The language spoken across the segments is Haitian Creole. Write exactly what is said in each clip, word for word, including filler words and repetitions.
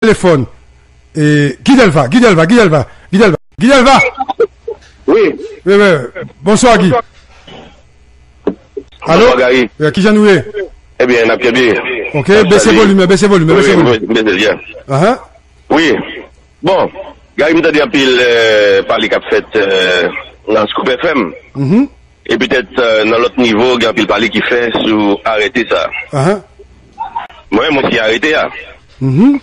telefòn. E, Guy Delva, Guy Delva, Guy Delva, Guy Delva, Guy Delva! Wi. Wi, wi. Bonswa, Guy. Alo? Bonswa, Gary. Wi, kijan nou ye? Ebyen, n ap kenbe. Ok, bese volim, bese volim, bese volim. Bese volim. Ahan. Wi. Bon, Gary, m tande anpil euh, pale k ap fèt euh, nan Scoop F M. Mhm. E petèt euh, nan lòt nivo, gen anpil pale ki fè sou arete sa. Ahan. Mwen menm, mwen si arete a. Mhm.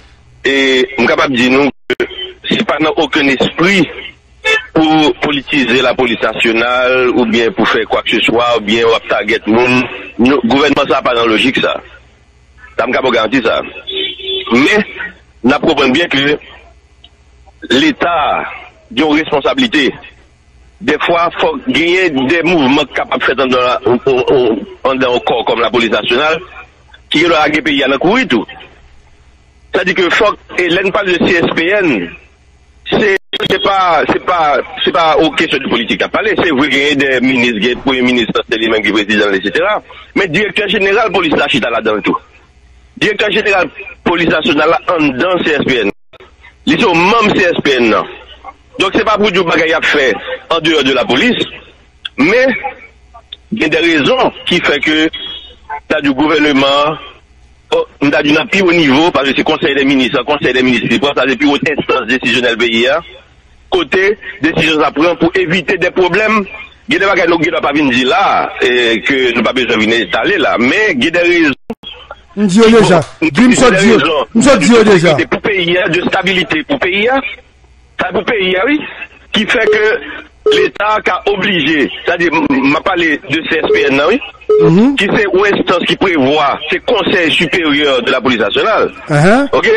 E m kapab di nou ke se pa nan okenn espri pou politize lapolis nasyonal oubyen pou fè kwakeseswa oubyen w ap tagèt moun. Nou, gouvènman sa pa nan lojik sa. Sa m ka ba w garanti sa. Men, n ap konprann byen ke Leta gen yon responsablite. Dèfwa, fòk genyen de mouvman k kapab fèt anndan la- o- o- o- anndan yon kò kòm lapolis nasyonal ki gen dwa lage peyi a nan kouri tou. Sa di ke fòk, e lè n pale de C S P N, se se pa se pa se pa yon kesyon de politik n ap pale. Se vre genyen de minis, gen premye minis lan se li menm ki prezidan l, etsetera. Men direktè jeneral polis la chita ladan l tou. Direktè jeneral polis nasyonal la anndan C S P N. Li se yon manm C S P N nan. Donk se pa pou di w bagay y ap fè andeyò de lapolis, men gen de rezon ki fè ke ta di w gouvèneman an, o, m ta di w nan pi wo nivo, paske se konsèy de minis, an konsèy de minis li pran, sa se pi wot enstans desizyonèl peyi a, kote desizyon sa pran pou evite de pwoblèm. Gen de bagay nou gen dwa pa vin di la, e ke nou pa bezwen vin etale la, men gen de rezon M di yo deja. Di m sot di yo. M sot di yo deja. Pou peyi a, de stabilite pou peyi a. Sa pou peyi a, wi. Ki fè ke Leta ka oblije, sa di, m ap pale de C S P N nan, wi. Ki se yon enstans ki prevwa, se Konsèy Siperyè de la Polis Nasyonal. Ahan. Ok?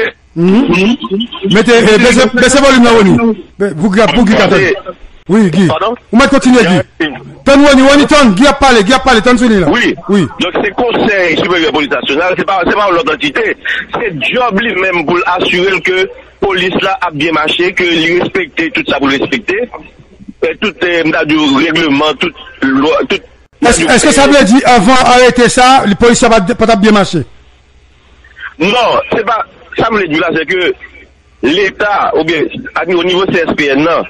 Mete, e, bese, bese volim nan, Rony. Be- Pou Guy, pou Guy ka tann. Wi, Guy. Ou mèt kontinye, Guy. Tann Rony, Rony tann, Guy ap pale, Guy ap pale, tann sou liy la. Wi. Wi. Donk se Konsèy Siperyè Polis Nasyonal, se pa se pa yon lòt antite. Se djòb li menm pou l asire l ke polis la ap byen mache, ke li respekte tout sa pou l respekte. E tout, e, m ta di w, regleman, tout lwa, tout Èske, èske sa vle di anvan arete sa, li- polis la pa, pa t ap byen mache? Non, se pa sa m vle di la, se ke Leta, oubyen o nivo C S P N nan,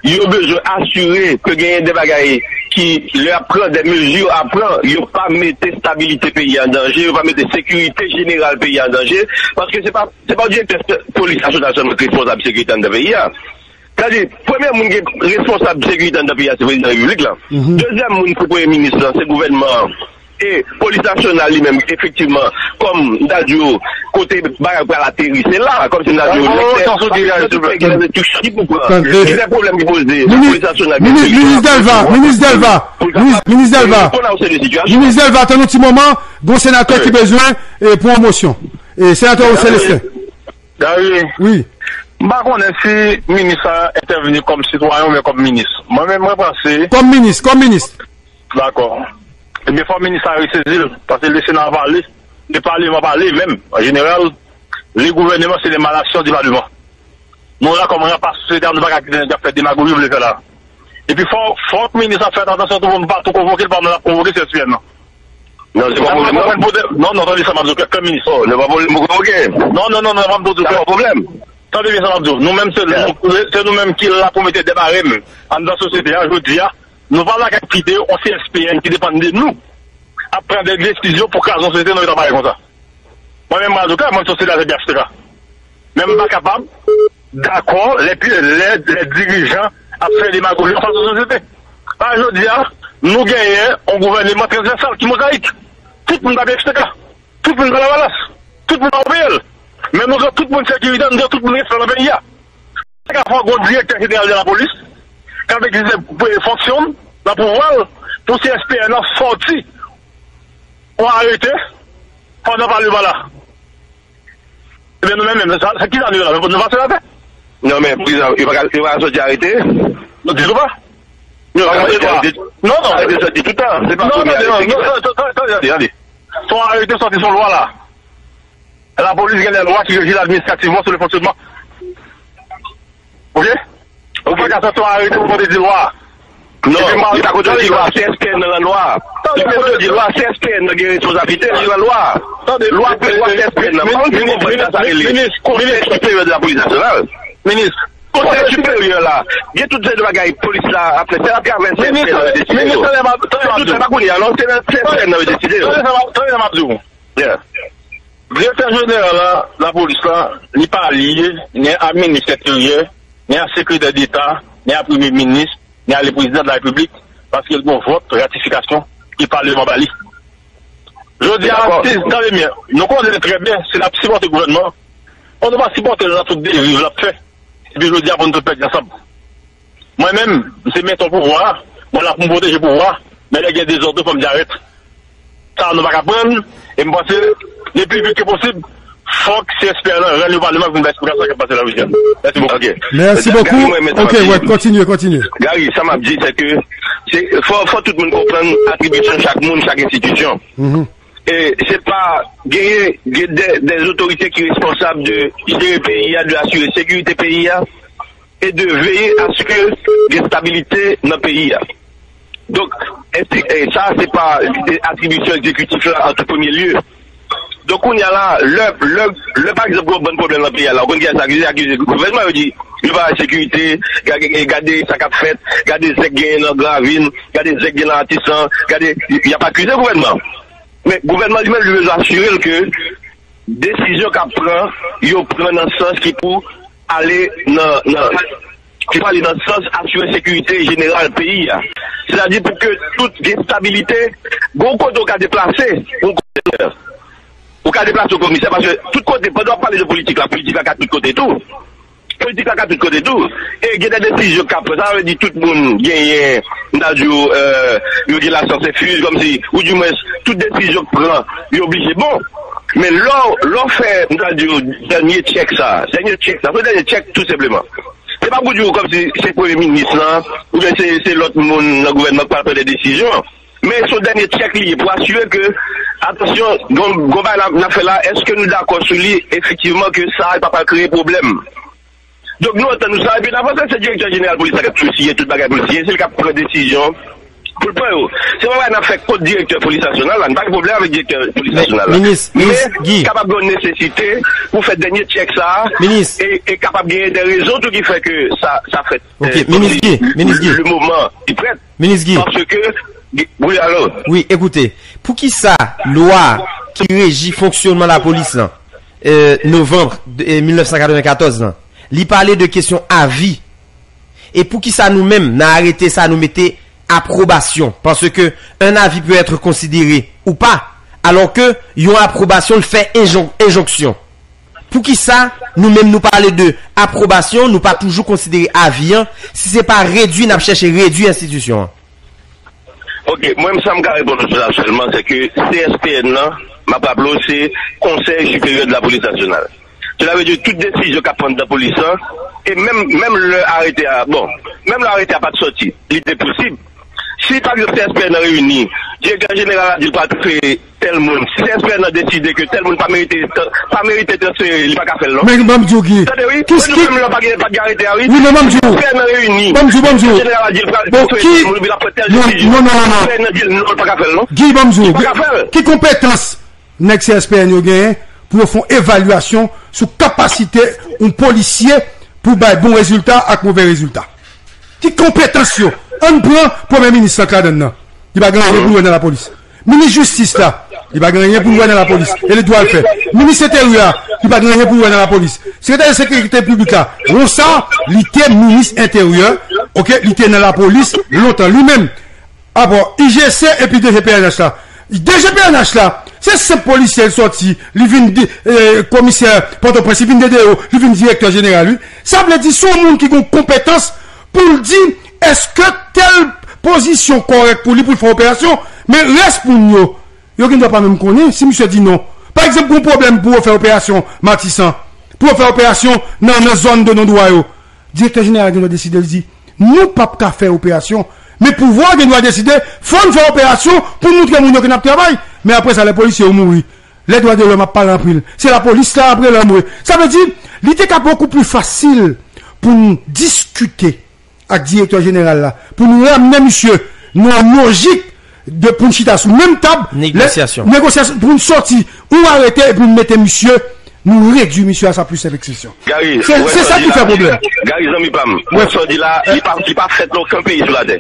yo bezwen asire ke genyen de bagay ki, lè y ap pran de mezi a pran, yo pa mete stabilite peyi a an danje, yo pa mete sekirite jeneral peyi a an danje, paske se pa se pa direktè polis nasyonal sèlman ki responsab sekirite anndan peyi a. Sa di, premye moun ki responsab sekirite anndan peyi a, se prezidan repiblik la. Dezyèm moun se premye minis lan, se gouvènman an. E polis nasyonal li menm, efektivman, kòm m ta di w, kote bagay pral ateri, se la, kòm si m ta di w, lè gen de pwoblèm ki poze, polis nasyonal gen solisyon. Minis Delva, Minis Delva, Minis Delva, tann yon ti moman, gon senatè ki bezwen e pwomosyon. E senatè Célestin. Gary, wi. M pa konnen si minis la entèvni kòm sitwayen oubyen kòm minis. Mwen menm, mwen panse. Kòm minis, kòm minis. Dakò. Ebyen, fò minis la resezi l, paske le Sena pale, le Paleman pale menm. An jeneral, le gouvèneman se lemanasyon di Paleman. Nou la kòm rapas sosyete a, nou pa ka kite nèg ap fè demagoji yo vle fè la. Epi fò, fòk minis la fè atansyon tou pou nou pa tou konvoke l, pandan l ap konvoke C S P N nan. Non, se pa pwoblèm, non. Non, non, tande sa m ap di w, kè minis. Oh, nou pa pwoblèm pou konvoke. Non, non, non, non, m ap di w, kè. Sa pa pwoblèm. Tande byen sa m ap di w. Nou menm, se nou, se nou menm ki la pou mete de barèm anndan sosyete a, jodi a. Nou pa la k ap kite yon C S P N ki depann de nou ap pran de desizyon pou kraze yon sosyete nan eta parèy konsa. Mwen menm, mwen, antouka, mwen, se yon sitwayen P H T K. Men m pa kapab dakò lè, lè, lè dirijan ap fè demagoji anfas de sosyete. Pa jodi a, nou genyen yon gouvèneman transvèsal ki mozayik. Tout moun pa P H T K. Tout moun pa Lavalas. Tout moun pa O P L. Men nou dwe tout moun sekirite, nou dwe tout moun respè nan peyi a. Sa ka fè yon direktè jeneral de lapolis k ap egzèse fonksyon l nan pouvwa l pou C S P N nan sòti yon arete pandan paleman la. Ebyen, nou menm menm, sa, sa ki sa nou ye la? Nou pa senatè? Non, men, prezidan, yo pa ka, yo pa ka sòti arete? Nou di nou pa. Yo pa ka sòti arete. Non, non. Arete sòti toutan. Se pa premye arete ki fèt. Tande, tande. Se yon arete sòti sou lwa la. Lapolis gen de lwa ki reji l administrativman sou le fonksyonman. Ok? Ou pa ka sòti yon arete pou kontredwi lwa a. Non, li pa kontredwi lwa, se S P N nan lwa. Li pa kontredwi lwa, se S P N nan gen responsablite, li nan lwa. Lwa, lwa se S P N nan. Mwen pa konn si konprann sa sa rele. Konsèy Siperyè de la Polis Nasyonal. Minis, Konsèy Siperyè la, gen tout seri de bagay polis la ap fè, se atravè S P N nan yo deside yo. Se tout sa pa kounye a non, se nan S P N nan yo deside yo. Tande sa m ap di w. Yeah. Direktè jeneral la, lapolis la, li pa lye ni a minis enteryè, ni a sekretè deta, ni a premye minis, ni a le prezidan de la repiblik, paske l gen yon vòt ratifikasyon ke paleman ba li. Jodi a, si, tande byen, nou konnen trè byen, si l ap sipòte gouvènman, kon nou pa sipòte l nan tout deriv l ap fè, epi jodi a pou nou tout pèdi ansanm. Mwen menm, m se mentò pouvwa a, mwen la pou m pwoteje pouvwa a, men lè gen dezòd tou fò m di arèt. Sa nou pa ka pran, e m panse, le pli vit ke posib, fòk C S P A nan rann yo paleman pou n bay esplikasyon sa k ap pase la Louisiane. Mèsi bokou. Ok. Mèsi bokou. Ok, wè, kontinye, kontinye. Gary, sa m ap di, se ke se, fò, fò tout moun konprann atribisyon chak moun, chak enstitisyon. E se pa genyen, gen de, de otorite ki responsab de jere peyi a, de asire sekirite peyi a, e de veye aske gen stabilite nan peyi a. Donk, e sa, se pa atribisyon egzekitif la an tou premye lye. Donk, kounye a la, lè, lè, lè, pa egzanp, gen yon bann pwoblèm nan peyi a la, ou konn kiyès akize, akize gouvènman, yo di, yo pa sekirite, gade, gade sa k ap fèt, gade zèk genyen nan Gran Ravin, gade zèk genyen nan Matisan, gade, y ap akize gouvènman. Men gouvènman li menm, li bezwen asire l ke desizyon k ap pran, yo pran nan sans ki pou ale nan, nan, ki pou ale nan sans asire sekirite jeneral peyi a. Sètadi pou ke tout gen estabilite, gon kote w ka deplase, gon kote w ka deplase w komisè, paske tout kote, pandan w ap pale de politik la, politik la ka tout kote tou. Politik la ka tout kote tou. E gen de desizyon k ap pran. Sa vle di tout moun genyen, m ta di w, euh, yo gen la science infuse, kòmsi, ou di mwens, tout desizyon k pran, yo oblije bon. Men lè w, lè w fè, m ta di w, dènye tchèk sa, dènye tchèk sa, se dènye tchèk tou senpleman. Se pa pou di w kòmsi se premye minis lan, oubyen se, se lòt moun nan gouvènman k pral pran de desizyon. Men se yon dènye tchèk li ye pou asire ke, atansyon, gon, gon bagay n ap, n ap fè la, èske nou dakò sou li efektivman ke sa pa pral kreye pwoblèm? Donk nou antann nou sa, epi n avanse, se direktè jeneral polis la k ap siyen tout bagay pou l siyen, se li k ap pran desizyon pou l pran yo. Se pa bagay n ap fè kont direktè polis nasyonal la, n pa gen pwoblèm avèk direktè polis nasyonal la. Men kapab gen yon nesesite pou fè dènye tchèk sa a, e, e kapab genyen de rezon tou ki fè ke sa, sa fèt. Ok, Minis Guy, Minis Guy. Le moman ki prèt. Minis Guy. Paske, wi, alo. Wi, ekoute, poukisa lwa ki reji fonksyonman lapolis lan, euh, novanm, euh, mil nèf san katrevenkatòz lan, li pale de kesyon avi? E poukisa nou menm, nan arete sa, nou mete apwobasyon? Paske un avis peut être considéré ou pas, alors que yon apwobasyon, l fè enjon-, enjonksyon. Poukisa nou menm nou pale de apwobasyon, nou pa toujou konsidere avi an, si se pa redwi n ap chèche redwi enstitisyon an? Ok, mwen menm sa m ka reponn ou sou sa sèlman, se ke C S P N nan, m ap raple w, se Konsèy Siperyè de la Polis Nasyonal. Sela vle di tout desizyon k ap pran nan polis lan, e menm, menm lè arete a, bon, menm lè arete a pa t sòti, li te posib. Si, pa egzanp, C S P N nan reyini, direktè jeneral la di l pral transfere tèl moun, si C S P N nan deside ke tèl moun pa merite, pa merite transfere, li pa ka fè l, non. Men ban m di w, Guy. Tande, wi. Ki, ki, menm lè pa gen, pa gen arete a, wi. Wi, men ban m di w. C S P N nan reyini. Ban m di w, ban m di w. Direktè jeneral la di l pral transfere tèl moun, epi l ap pran tèl desizyon. Non, non, non, non. C S P N nan di l non, li pa ka fè l, non. Guy, ban m di w. Li pa ka fè l. Ki konpetans nèg C S P N yo genyen pou yo fè yon evalyasyon sou kapasite yon polisye pou bay bon rezilta ak move rezilta? Ki konpetans yo? Ann pran premye minis lan k ladann nan. Li pa gen anyen pou l wè nan lapolis. Minis jistis la, li pa gen anyen pou l wè nan lapolis. E li dwe al fè. Minis enteryè a, li pa gen anyen pou l wè nan lapolis. Sekretè sekirite piblik la, Ronsard, li te minis enteryè, ok, li te nan lapolis lontan. Li menm, Abò, I G C epi D G P N H la. D G P N H la, se senp polisye l sòti, li vin di, eh, komisè Pòtoprens, li vin D D O, li vin direktè jeneral, wi. Sa vle di, se yon moun ki gen konpetans pou l di, èske tèl pozisyon kòrèk pou li, pou l fè operasyon, men rès moun yo, yo gen dwa pa menm konnen si misye di non. Pa egzanp, gen yon pwoblèm pou yo fè operasyon Matisan, pou yo fè operasyon nan, nan zòn de non dwa yo. Direktè jeneral gen dwa deside, li di, nou p ap ka fè operasyon, men pouvwa a gen dwa deside, fò n fè operasyon pou n montre moun yo ke n ap travay. Men apre sa, lè polisye yo mouri, lè dwa de lòm ap pale anpil, se lapolis la ap rele anmwe. Sa vle di, li te ka bokou pli fasil pou n diskite ak direktè jeneral la pou nou ramnen misye nan yon lojik de pou n chita sou menm tab, lè- Negosyasyon. Negosyasyon, pou n sòti yon arete epi n mete misye, nou redui misye a sa plis senp ekspresyon. Gary, Se- wè se sa sa ki di fè la. Pwoblèm. Gary, zanmi pa m, wè sa w di la, li pa, li pa fèt nan okenn peyi sou latè.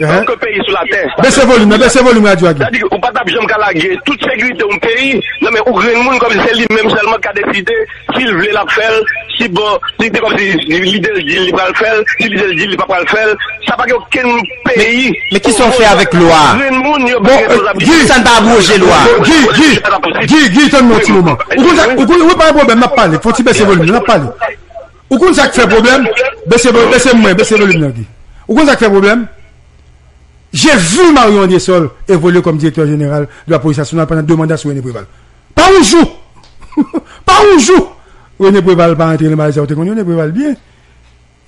Okenn peyi sou latè. Bese volim nan, bese volim radyo a, Guy. Sa di, ou pa t ap janm ka lage tout sekirite yon peyi nan men yon grenn moun kòmsi se li menm sèlman k ka deside si l vle l ap fè l, si bon, si se kòmsi lidè l di l li pral fè l, si lidè l di l li pa pral fè l, sa pa gen okenn peyi. Men kisa w fè avèk lwa a? Grenn moun yo bay responsabilite. Sa n pa abwoje lwa a? Guy, Guy, Guy, tann mwen yon ti moman. Ou konn sa, ou konn, wi, pa gen pwoblèm, n ap pale. Fò w ti bese volim nan, n ap pale. Ou konn sa k fè pwoblèm? Bese vo- bese mwen, bese volim nan, Guy. Ou konn sa k fè pwoblèm? J'ai vu Mario Andrésol évoluer comme directeur général de la police nationale pendant deux mandats sous René Préval. Pa yon jou! Pa yon jou! René Préval pa antre nan bagay sa yo te konn René Préval byen.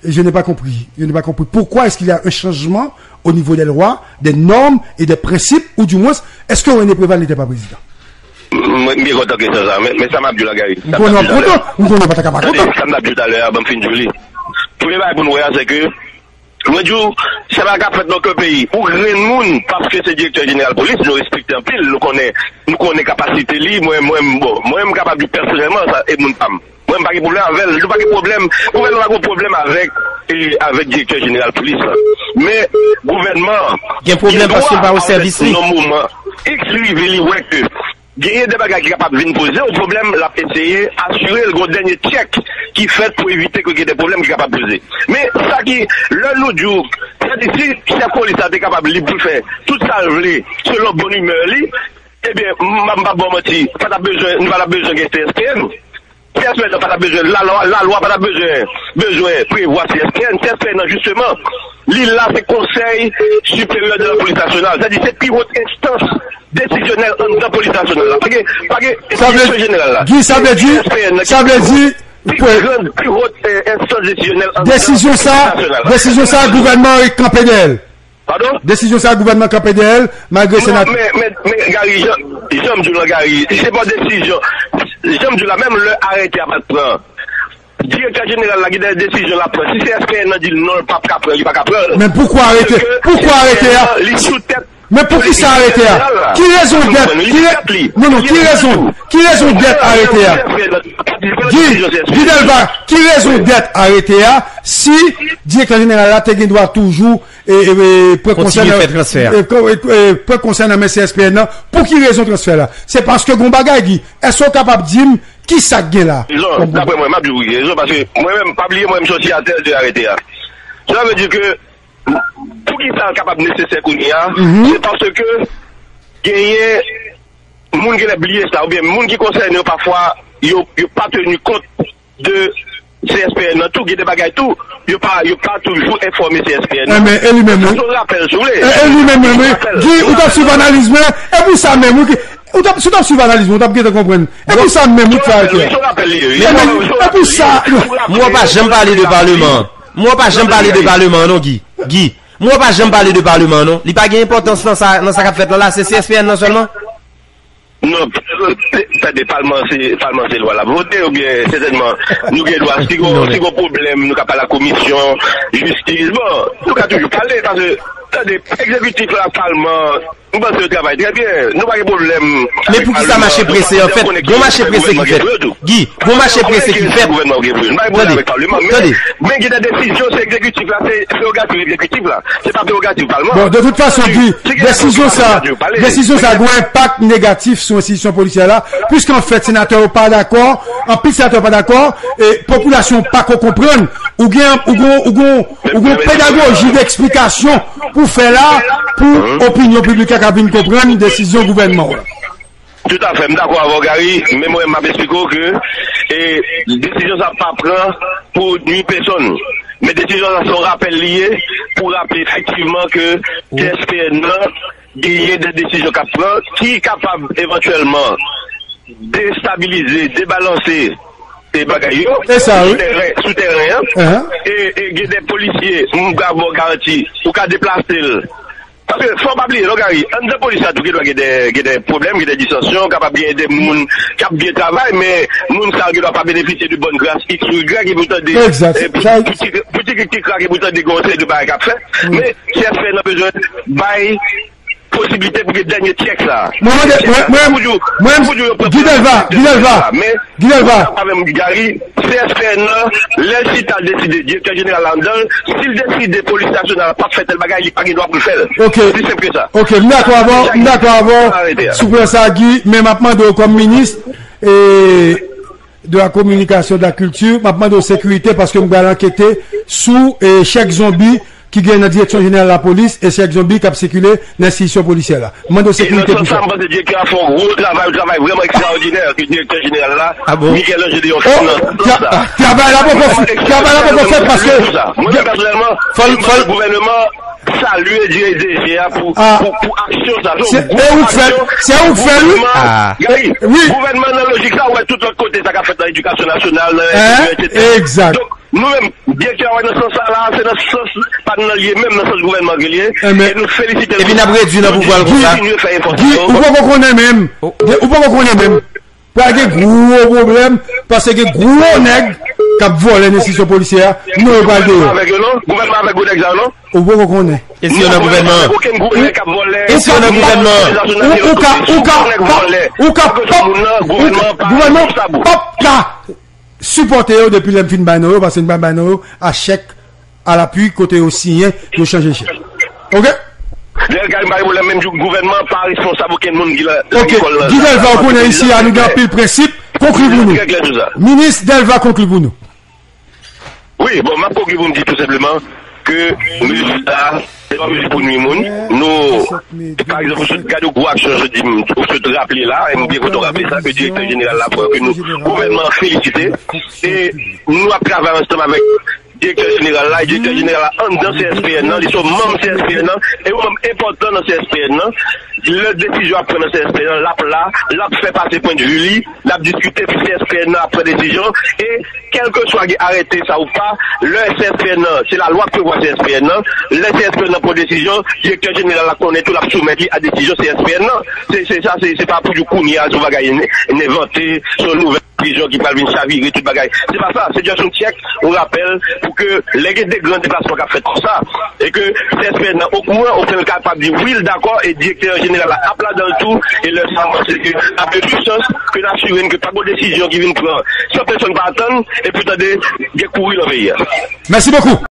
Et je n'ai pas compris. Je n'ai pas compris pourquoi est-ce qu'il y a un changement au niveau des lois, des normes et des principes, ou du moins, est-ce que René Préval n'était pas président? Mwen, m byen kontan kesyon sa, men, men sa m ap di w la, Gary. M konnen w ap kontan, m konnen w pa ta ka pa kontan. Tande, sa m t ap di w talè a, ban m fin di w li. Premye bagay pou n wè a, se ke, mwen di w, sa pa ka fèt nan okenn peyi. Ou grenn moun, paske se direktè jeneral polis, nou respekte anpil, nou konnen, nou konnen kapasite li, mwen, mwen, bon, mwen, m kapab di pèsonèlman, sa, e moun pa m. Mwen, m pa gen pwoblèm avè l. Nou pa gen pwoblèm. Gouvènman pa gen pwoblèm avèk, e, avèk direktè jeneral polis la. Men, gouvènman gen pwoblèm paske l pa o sèvis li. Nan moman X rive, li wè ke genyen de bagay ki kapab vin poze yon pwoblèm, l ap eseye asire l gen yon dènye tchèk ki fèt pou evite ke gen de pwoblèm ki kapab poze. Men, sa ki, lè nou di w, sa di si chèf polis la te kapab lib pou l fè tout sa l vle, selon bon imè li, ebyen, m, m p ap ba w manti, pa t ap bezwen, nou pa t ap bezwen gen C S P N. C S P N nan pa t ap bezwen, lalwa, lalwa pa t ap bezwen, bezwen prevwa C S P N. C S P N nan, jisteman, li la, se Konsèy Siperyè de la Polis Nasyonal. Sa di, se pi wot enstans desizyonèl anndan Polis Nasyonal la. Pa gen, pa gen direksyon jeneral la. Guy, sa vle di, sa vle di, pi gran, pi wot, eh, enstans desizyonèl anndan Polis Nasyonal la. Desizyon sa, gouvènman an kanpe dèyè l. Padon? Desizyon sa, gouvènman kanpe dèyè l, malgre senatè. Non, men, men, men, Gary, jan, jan m di w la, Gary, se pa desizyon. Jan m di w la, menm lè arete a pa t pran, direktè jeneral la gen de desizyon l ap pran. Si C S P N nan di l non, l p ap ka pran, li pa ka pran l. Men poukwa arete? Poukwa arete a? Li sou tèt. Men poukisa arete a? Ki rezon dèt? Ki re-, non, non, ki rezon? Ki rezon dèt arete a? Guy, Guy Delva, ki rezon dèt arete a? Si direktè jeneral la te gen dwa toujou e, e, e, pran konsèy nan, e, e, e, pran konsèy nan men C S P N nan, pou ki rezon transfè la? Se paske gon bagay, Guy. Èske w kapab di m ki sa k gen la? Rezon, daprè mwen, m ap di w wi, rezon, paske mwen menm, pa bliye, mwen menm, m se yon siyatè de arete a. Sa vle di ke, pou ki sa l kapab nesesè kounye a, se paske genyen moun genlè bliye sa, oubyen moun ki konsène yo, pafwa, yo, yo pa teni kont de C S P N nan tou, gen de bagay tou, yo pa, yo pa toujou enfòme C S P N nan. Enben, e li menm, wi. Se yon rapèl, si w vle. E, e li menm, wi. Guy, ou t ap swiv analiz mwen, e pou sa menm, wi, ki, ou t ap, si w t ap swiv analiz mwen, ou t ap gentan konprann. E pou sa menm, wi, ki fè arete a. Se yon rapèl li ye, wi. E pou sa, mwen pa janm pale de paleman. Mwen pa janm pale de paleman, non, Guy. Guy, mwen pa janm pale de paleman, non. Li pa gen enpòtans nan sa, nan sa k ap fèt la, la, se C S P N nan sèlman. Non, tande, palman se, palman se lwa l ap vote, oubyen sètènman, nou gen dwa, si gon, si gon pwoblèm, nou ka pale ak komisyon jistis. Bon, nou ka toujou pale, paske, tande, egzekitif la ak palman, m panse yo travay trè byen, nou pa gen pwoblèm. Men poukisa mache prese an fèt? Gon mache prese ki fèt. Guy, gon mache prese ki fèt. Tande, tande. Men gen de desizyon, se egzekitif la, se prerogativ egzekitif la. Se pa prerogativ palman an. Bon, de tout fason, Guy, desizyon sa, desizyon sa gon enpak negatif sou enstitisyon polisyè la, piske anfèt, senatè yo pa dakò, anpil senatè yo pa dakò, e popilasyon pa ko konprann. Ou gen, ou gon, ou gon, ou gon pedagoji deksplikasyon pou fè la, pou opinyon piblik la ka vin konprann desizyon gouvènman an. Toutafè, m dakò avè w, Gary, men mwen, m ap esplike w ke, e, desizyon sa pa pran pou nui pèsonn. Men desizyon sa se yon rapèl li ye pou raple efektivman ke C S P N nan genyen de desizyon k ap pran ki kapab evantyèlman destabilize, debalanse, e, bagay yo sou tèren, sou tèren an. E, e gen de polisye, m ka ba w garanti, ou ka deplase l Paske fò w pa bliye, non, Gary, anndan polis la tou, gendwa gen de, gen de pwoblèm, gen de disansyon, kapab gen de moun k ap byen travay, men moun sa yo gendwa pa benefisye de bòn gras X ou Y, epi w tande, Egzat. Epi sa, pou ti, pou ti krik ti krak, epi w tande gen yon seri de bagay k ap fèt. Men, C S P N nan bezwen bay posiblite pou gen dènye tchèk sa. Mwen, mwen, mwen, mwen, mwen, Guy Delva, Guy Delva, men, Guy Delva. Avè m, Gary, C S P N nan, lè l chita, l deside, direktè jeneral la anndan l, si l deside polis nasyonal la p ap fè tèl bagay, li pa gen dwa pou l fè l. Ok. Osi senp ke sa. Ok, m dakò avè w, m dakò avè w sou pwen sa, Guy, men m ap mande w kòm minis, e, de la communication, de la culture, m ap mande w sekirite paske m pral ankete sou, e, chèk zonbi ki gen nan direksyon jeneral lapolis e chèk zonbi k ap sikile nan enstitisyon polisyè la. M mande w sekirite pou sa. E nan sans sa, m panse direktè a fè yon gwo travay, yon travay vrèman ekstraòdinè ke direktè jeneral la, Michel-Ange Deonfin, nan sans sa. Travay la poko, travay la poko fèt paske mwen menm pèsonèlman, m panse gouvènman salye D G a pou, pou, pou aksyon sa. Se ou k fè l, se ou k fè l, wi. Gary, gouvènman nan lojik sa, ou wè tout lòt kote sa k ap fèt nan edikasyon nasyonal, nan enteryè, etsetera. Egzat. Donk, nou menm, direktè a wè nan sans sa la, se nan sans pa n nan l ye menm, nan sans gouvènman ke l ye. E nou felisite l. Epi n ap redui nan pouvwa l konsa. Kontinye fè efò sa yo. Ou poko konnen menm. Ou poko konnen menm. Pral gen gwo pwoblèm, paske gen gwo nèg k ap vòlè nan enstitisyon polisyè a, non yo pral deyò. Gouvènman avèk yo non? Gouvènman avèk gwo nèg sa yo non? Ou poko konnen. E si yo nan gouvènman an? Okenn gwo nèg k ap vòlè. E si yo nan gouvènman an? Ou ka, ou ka, ou ka, gouvènman p ap ka sipòte yo depi lè m fin bay non yo, paske m pa bay non yo a chèk a lapui kote yo siyen, yo chanje chèf. Ok? Dayè, Gary, m pa gen pwoblèm, menm jou gouvènman pa responsab okenn moun ki nan lekòl nan. Ok. Guy Delva, ou konnen isi a, nou gen anpil prensip. Konkli pou nou. Trè klè sou sa. Minis Delva, konkli pou nou. Wi, bon, m ap konkli pou m di tou senpleman ke mezi sa, se pa mezi pou nwi moun. Nou, pa egzanp, ou sot gade gwo aksyon, jodi, ou sot raple la, e m byen kontan w raple sa, ke direktè jeneral la, pou ke nou, gouvènman an felisite, e nou ap travay ansanm avèk direktè jeneral la, e direktè jeneral la anndan C S P N nan, li se yon manm C S P N nan, e yon manm enpòtan nan C S P N nan. Lè desizyon ap pran nan C S P N nan, l ap la, l ap fè pase pwennvi li, l ap diskite, epi C S P N nan ap pran desizyon, e kèlkeswa gen arete sa ou pa, lè C S P N nan, se lalwa k prevwa C S P N nan, lè C S P N nan pran desizyon, direktè jeneral la konnen tou, l ap soumèt li a desizyon C S P N nan. Se, se sa, se, se pa pou di kounye a, se yon bagay n-, n envante, se yon nouvèl desizyon ki pral vin chavire tout bagay. Se pa sa, se just yon tchèk, yon rapèl, pou ke lè gen de gran deplasman k ap fèt konsa, e ke C S P N nan okouran, okenn kapab di wi, l dakò, e direktè jeneral la ap ladan l tou, e lè sa, m panse ke ap gen tout chans ke n asire n ke pa gen desizyon ki vin pran san pèsonn pa atann, epi tande, gen kouri nan peyi a. Mèsi bokou.